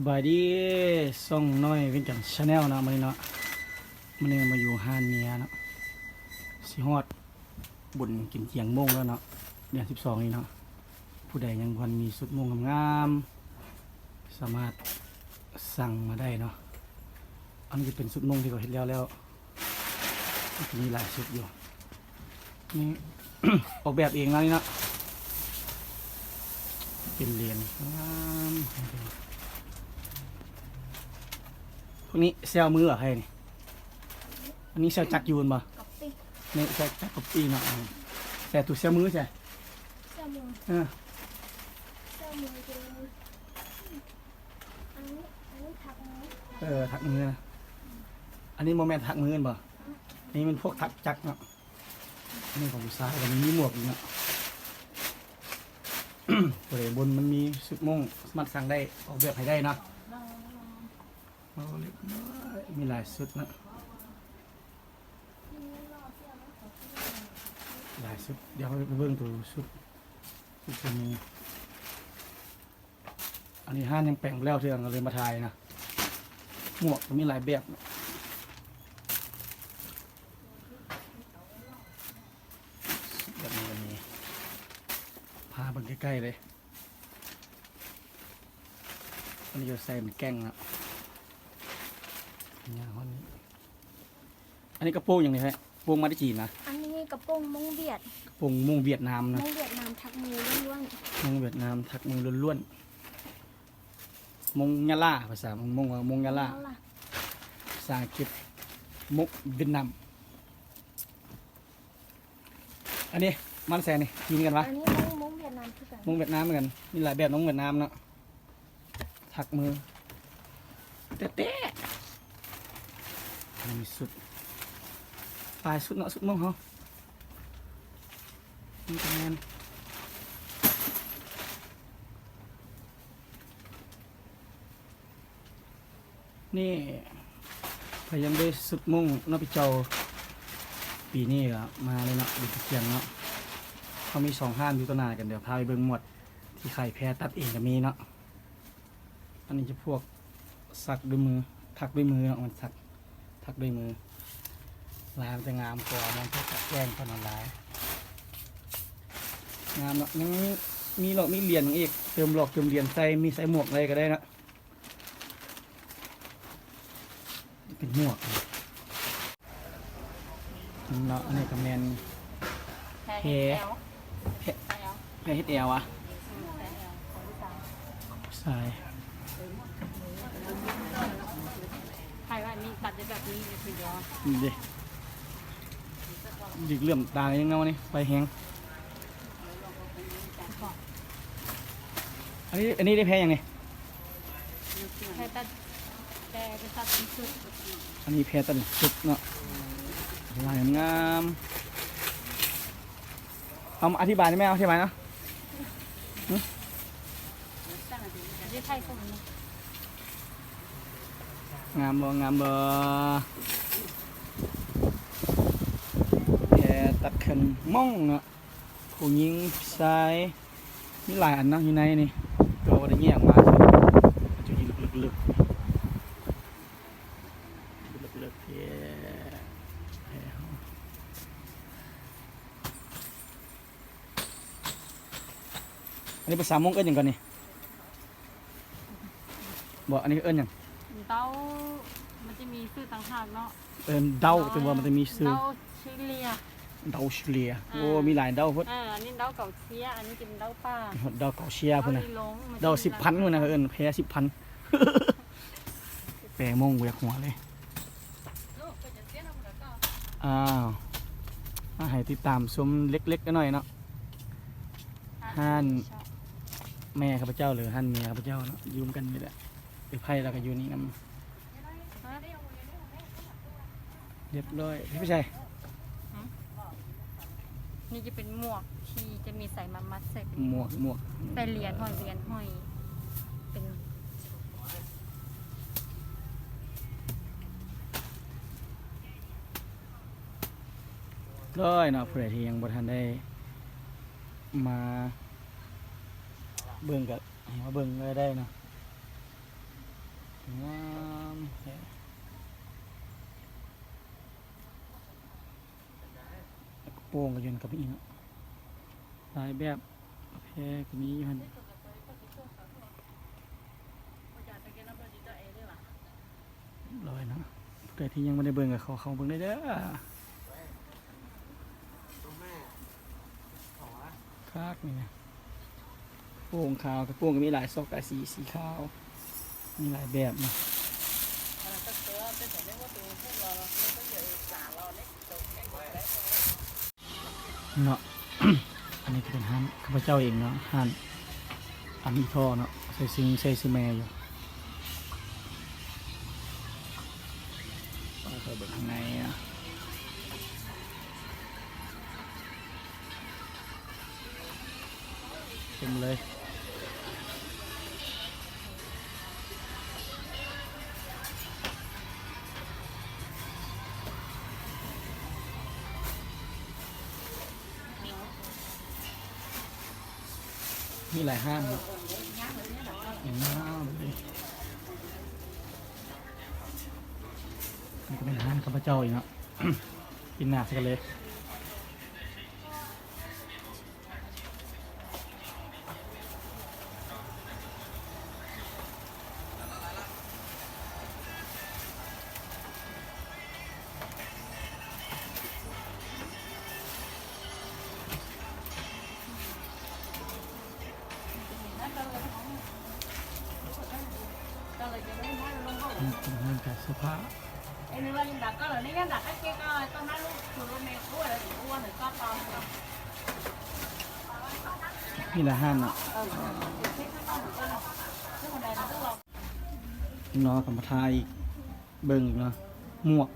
ສະບາຍດີ ຊ່ອງນ້ອຍວຽງຈັນ Channel ເນາະ ມື້ນີ້ເນາະ ມື້ນີ້ມາຢູ່ຮ້ານເມຍເນາະ ຊິຮອດບຸນກິນທ່ຽງໂມງແລ້ວເນາະ ເດືອນສິບສອງນີ້ເນາະ ຜູ້ໃດຍັງບໍ່ທັນມີຊຸດໂມ່ງງາມໆ ສາມາດສັ່ງມາໄດ້ເນາະ ອັນນີ້ຈະເປັນຊຸດໂມ່ງທີ່ເຂົາເຮັດແລ້ວແລ້ວ ມັນຈະມີຫຼາຍຊຸດຢູ່ ນີ້ ອອກແບບເອງແລ້ວນີ້ເນາະ ເປັນຫຼຽນງາມ ພວກນີ້ແຊວມືຫວາໃຜນີ້ ອັນນີ້ແຊວຈັກຢູ່ແມ່ນບໍ່ ກັອບປີ້ ນີ້ແຊວຈັກກັອບປີ້ເນາະ ແຊວຖືກແຊວມືໃສ່ ແຊວມື ເອີ ແຊວມືຄື ອັນນີ້ ອັນນີ້ຖັກມື ເອີ ຖັກມືນະ ອັນນີ້ບໍ່ແມ່ນຖັກມືແມ່ນບໍ່ ນີ້ແມ່ນພວກຖັກຈັກເນາະ ອັນນີ້ຂອງຜູ້ຊາຍ ແລ້ວມັນມີໝວກອີກເນາະ ຜູ້ໃດບໍ່ມັນມີຊຸດໂມ່ງ ສາມາດສັ່ງໄດ້ ອອກແບບໃຫ້ໄດ້ເນາະ ເອົາເລັກນ້ອຍ ມີຫຼາຍຊຸດເນາະ ຫຼາຍຊຸດ ດຽວເຮົາໄປເບິ່ງໂຕຊຸດ ຊຸດໂຕນີ້ ອັນນີ້ຮ້ານຍັງແປງບໍ່ແລ້ວເທື່ອ ກໍເລີຍມາຖ່າຍນະ ໝວກກໍມີຫຼາຍແບບ ແບບນີ້ກໍມີ ພາເບິ່ງໃກ້ໆເລີຍ ອັນນີ້ກໍໃສ່ເປັນແກ້ງນະ ຍາວຮອດນີ້ ອັນນີ້ກະໂປງຫຍັງນີ້ແທ້ ໂປງມາແຕ່ຈີນນະ ອັນນີ້ກະໂປງມົ້ງຫວຽດ ກະໂປງມົ້ງຫວຽດນາມນະ ມົ້ງຫວຽດນາມຖັກມືລ້ວນໆ ມົ້ງຫວຽດນາມຖັກມືລ້ວນໆ ມົ້ງຍາລາ ພາສາມົ້ງວ່າມົ້ງຍາລາ ມົ້ງຍາລາ ພາສາອັງກິດ ມົ້ງຫວຽດນາມ ອັນນີ້ມັນແຊນີ້ ຈີນກັນວະ ອັນນີ້ມົ້ງ ມົ້ງຫວຽດນາມຄືກັນ ມົ້ງຫວຽດນາມຄືກັນ ມີຫຼາຍແບບ ມົ້ງຫວຽດນາມເນາະ ຖັກມືແຕ່ໆ ມີຊຸດ ຫຼາຍຊຸດເນາະ ຊຸດໂມ່ງເຮົາ ນີ້ກໍແມ່ນ ນີ້ ໃຜຢາກໄດ້ຊຸດໂມ່ງເນາະ ພີ່ເຈົ້າ ປີນີ້ກໍມາເລີຍເນາະ ຢູ່ທີ່ຈຽງເນາະ ເຮົາມີສອງຮ້ານຢູ່ຕໍ່ໜ້າກັນ ດຽວພາໄປເບິ່ງໝວດ ທີ່ຂາຍແພຕັດເອງກໍມີເນາະ ອັນນີ້ຈະພວກສັກດ້ວຍມື ຖັກດ້ວຍມືເນາະ ມັນສັກ ຖັກດ້ວຍມື ລາຍມັນຈະງາມກວ່າ ມັນຈະແຈ້ງກວ່ານັ້ນຫຼາຍ ງາມເນາະ ຍັງມີຫຼອກມີຫຼຽນອີກ ເຕີມຫຼອກເຕີມຫຼຽນໃສ່ ມີໃສ່ໝວກໄດ້ກໍໄດ້ເນາະ ເປັນໝວກ ເນາະ ອັນນີ້ກໍແມ່ນແພ ແພ ແພເຮັດແອວ ແພເຮັດແອວຫວາ ອືມ ແພແອວ ຂອງຜູ້ຊາຍ ຂອງຜູ້ຊາຍ ໃຜວ່ານີ້ຕັດໄດ້ແບບນີ້ຄືດອກ ນີ້ເດ້ ດິກເຫຼື້ອມຕາຍັງເງົານີ້ ໄຟແຮງ ອັນນີ້ ອັນນີ້ໄດ້ແພຫຍັງນີ້ ແພຕັດ ແພເປັນຕັດເປັນຊຸດ ອັນນີ້ແພຕັດເປັນຊຸດເນາະ ລາຍງາມ ເອົາມາອະທິບາຍໄດ້ແມ່ ອະທິບາຍເນາະ ຫຶ ງາມບໍ່ ງາມບໍ່ ແພຕັດເຄື່ອງມົ້ງເນາະ ຜູ້ຍິງຜູ້ຊາຍ ມີຫຼາຍອັນເນາະ ຢູ່ໃນນີ້ ແຕ່ວ່າບໍ່ໄດ້ແຍກອອກມາ ຈະຢູ່ເລິກໆ ເລິກໆ ເອີ ອັນນີ້ພາສາມົ້ງເອີ້ນຫຍັງກ່ອນນີ້ ບໍ່ ອັນນີ້ເອີ້ນຫຍັງ ເດົາ ມັນຈະມີຊື່ຕ່າງຫາກເນາະ ເອີ້ນເດົາ ແຕ່ວ່າມັນຈະມີຊື່ ເດົາຊິເລຍ ເດົາຊິເລຍ ອ່າ ໂອ້ ມີຫຼາຍເດົາໂພດ ເອີ ອັນນີ້ເດົາເກົາເຊຍ ອັນນີ້ເປັນເດົາປ່າ ເດົາເກົາເຊຍພຸ້ນນະ ເດົາສິບພັນພຸ້ນນະ ເອີ້ນແພສິບພັນ ແປມົ້ງບໍ່ຢາກຫົວເລີຍ ອ້າວ ມາໃຫ້ຕິດຕາມຊົມເລັກໆນ້ອຍໆເນາະ ຮ້ານແມ່ຂ້າພະເຈົ້າ ຫຼື ຮ້ານເມຍຂ້າພະເຈົ້າເນາະ ຢູ່ນຳກັນນີ້ແຫຼະ ເອື້ອຍໄພລາວກໍຢູ່ນີ້ນຳ ຮະ? ຮຽບຮ້ອຍ ເຮັດໄປໃສ? ຫືມ? ນີ້ຈະເປັນໝວກທີ່ຈະມີສາຍມາມັດໃສ່ເປັນ ໝວກ ໝວກ ໃສ່ຫຼຽນຫ້ອຍ ຫຼຽນຫ້ອຍ ເປັນ ເລີຍເນາະ ຜູ້ໃດທີ່ຍັງບໍ່ທັນໄດ້ມາເບິ່ງກໍໃຫ້ມາເບິ່ງເລີຍໄດ້ເນາະ. ງາມແທ້. ກະໂປງກະຍົນກະມີເນາະ ຫຼາຍແບບ ກາແຟກະມີຢູ່ຫັ້ນ ລອຍເນາະ. ຜູ້ໃດທີ່ຍັງບໍ່ໄດ້ເບິ່ງກະຂໍເຂົ້າເບິ່ງໄດ້ເດີ. ຄັກນີ້ນະ ໂປ່ງຂາວ ກະໂປ່ງກະມີຫຼາຍຊອກຫຼາຍສີ ສີຂາວ ມີຫຼາຍແບບເນາະ ເນາະ. ອັນນີ້ກະເປັນຮ້ານຂ້າພະເຈົ້າເອງເນາະ ຮ້ານອາມີທໍ່ເນາະ ໃສ່ຊິງໃສ່ສະແໝຢູ່. ໄປເບິ່ງຂ້າງໃນເນາະ ເຕັມເລີຍ. ມີຫຼາຍຮ້ານເນາະ ງາມເລີຍ. ນີ້ກະເປັນຮ້ານຂ້າພະເຈົ້າອີກເນາະ ປິ່ນໜ້າໃສ່ກັນເລີຍ. ອືມ ເປັນຮ້ານຂາຍເສື້ອຜ້າ. ມີຫຼາຍຮ້ານເນາະ ເນາະ ກະມາຖ່າຍອີກ ເບິ່ງອີກເນາະ ໝວກ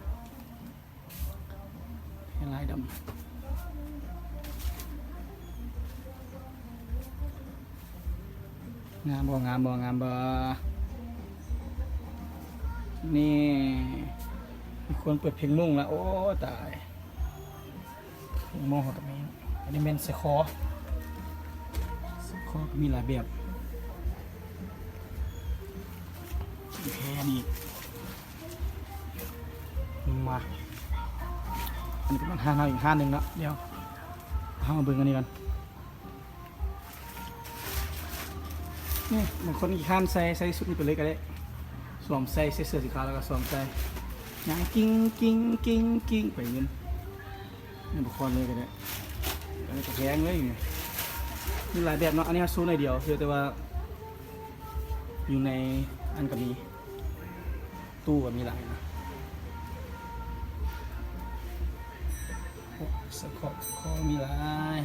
ລາຍດຳ. ງາມບໍ່ ງາມບໍ່ ງາມບໍ່? ນີ້ ມີຄົນເປີດເພງມົ້ງລະ ໂອ້ ຕາຍ. ໝໍ້ເຮົາກະມີ ອັນນີ້ແມ່ນສະຄໍ ສະຄໍກະມີຫຼາຍແບບ ແພນີ້ ມາ ອັນນີ້ກະເປັນຮ້ານເຮົາອີກຮ້ານໜຶ່ງເນາະ ດຽວເຮົາມາເບິ່ງອັນນີ້ກ່ອນ. ນີ້ບາງຄົນຂີ້ຄ້ານໃສ່ ໃສ່ຊຸດນີ້ໄປເລີຍກະໄດ້ ສວມໃສ່ ໃສ່ເສື້ອສີຂາວລະກະສວມໃສ່ ຍ່າງກິ້ງກິ້ງກິ້ງກິ້ງໄປເລີຍ ນີ້ບໍ່ຄອນເລີຍກະໄດ້ ອັນນີ້ກະແພງເລີຍ ມີຫຼາຍແບບເນາະ. ອັນນີ້ເຮົາໂຊໜ້ອຍດຽວ ແຕ່ວ່າຢູ່ໃນອັນກະມີ ຕູ້ກະມີຫຼາຍເນາະ ໂອ້ ສະເພາະຄໍມີຫຼາຍ.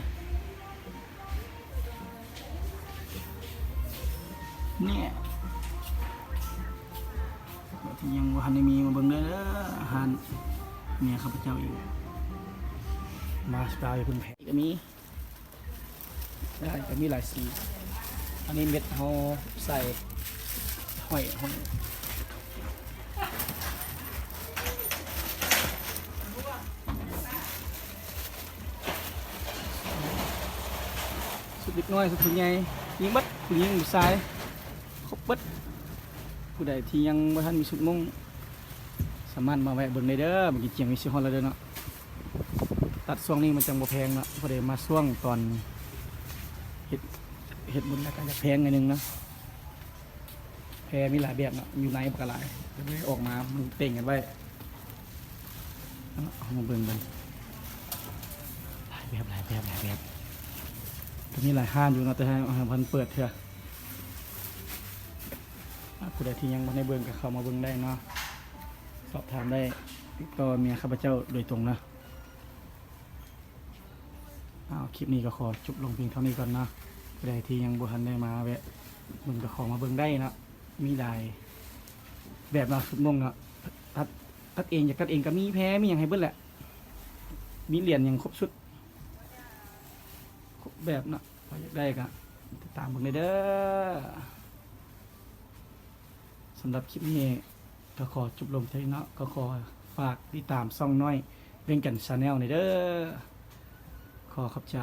ນີ້ ທີ່ຍັງບໍ່ທັນໄດ້ມີ ມາເບິ່ງເດີ ຮ້ານເມຍຂ້າພະເຈົ້າອີກ ມາສະຕາຍເພິ່ນແພກະມີ ໄດ້ກະມີຫຼາຍສີ. ອັນນີ້ເມັດເຮົາໃສ່ ຫ້ອຍ ຫ້ອຍ ຊຸດເດັກນ້ອຍ ຊຸດຜູ້ໃຫຍ່ ມີໝົດ ຜູ້ຍິງຜູ້ຊາຍ ຄົບເບິດ. ຜູ້ໃດທີ່ຍັງບໍ່ທັນມີຊຸດມຸ້ງ ສາມາດມາແວະເບິ່ງໄດ້ເດີ. ບັກກີ້ຈຽງນີ້ຊິຮອດແລ້ວເດີເນາະ. ຕັດຊ່ວງນີ້ມັນຈັ່ງບໍ່ແພງເນາະ ພໍໄດ້ມາຊ່ວງຕອນເຮັດ ເຮັດບຸນລະກະຢາກແພງໜ້ອຍໜຶ່ງເນາະ. ແພມີຫຼາຍແບບເນາະ ຢູ່ໃນມັນກະຫຼາຍ ແຕ່ບໍ່ໄດ້ອອກມາ ມັນເຕັງກັນໄວ້. ເອົາມາເບິ່ງເບິ່ງ ຫຼາຍແບບ ຫຼາຍແບບ ຫຼາຍແບບ ກະມີຫຼາຍຮ້ານຢູ່ເນາະ ແຕ່ເຮົາ ເຮົາບໍ່ທັນເປີດເທື່ອ. ອາ ຜູ້ໃດທີ່ຍັງບໍ່ໄດ້ເບິ່ງກະເຂົ້າມາເບິ່ງໄດ້ເນາະ ສອບຖາມໄດ້ ຕິດຕໍ່ເມຍຂ້າພະເຈົ້າໂດຍຕົງເນາະ. ເອົາ ຄລິບນີ້ກະຂໍຈົບລົງພຽງເທົ່ານີ້ກ່ອນເນາະ. ຜູ້ໃດທີ່ຍັງບໍ່ທັນໄດ້ມາແວະເບິ່ງກະເຂົ້າມາເບິ່ງໄດ້ເນາະ ມີຫຼາຍແບບເນາະ ຊຸດມຸ້ງເນາະ ຕັດ ຕັດເອງ ຢາກຕັດເອງກະມີ ແພມີຫຍັງໃຫ້ເບິດແຫຼະ ມີຫຼຽນຫຍັງຄົບຊຸດ ຄົບແບບເນາະ. ໃຜຢາກໄດ້ກະຕິດຕາມເບິ່ງໄດ້ເດີ. ສຳລັບຄລິບນີ້ກະຂໍຈົບລົງເທົ່ານີ້ເນາະ ກະຂໍຝາກຕິດຕາມຊ່ອງນ້ອຍວຽງຈັນແຊນແນວນີ້ເດີ. ຂໍຂອບໃຈ.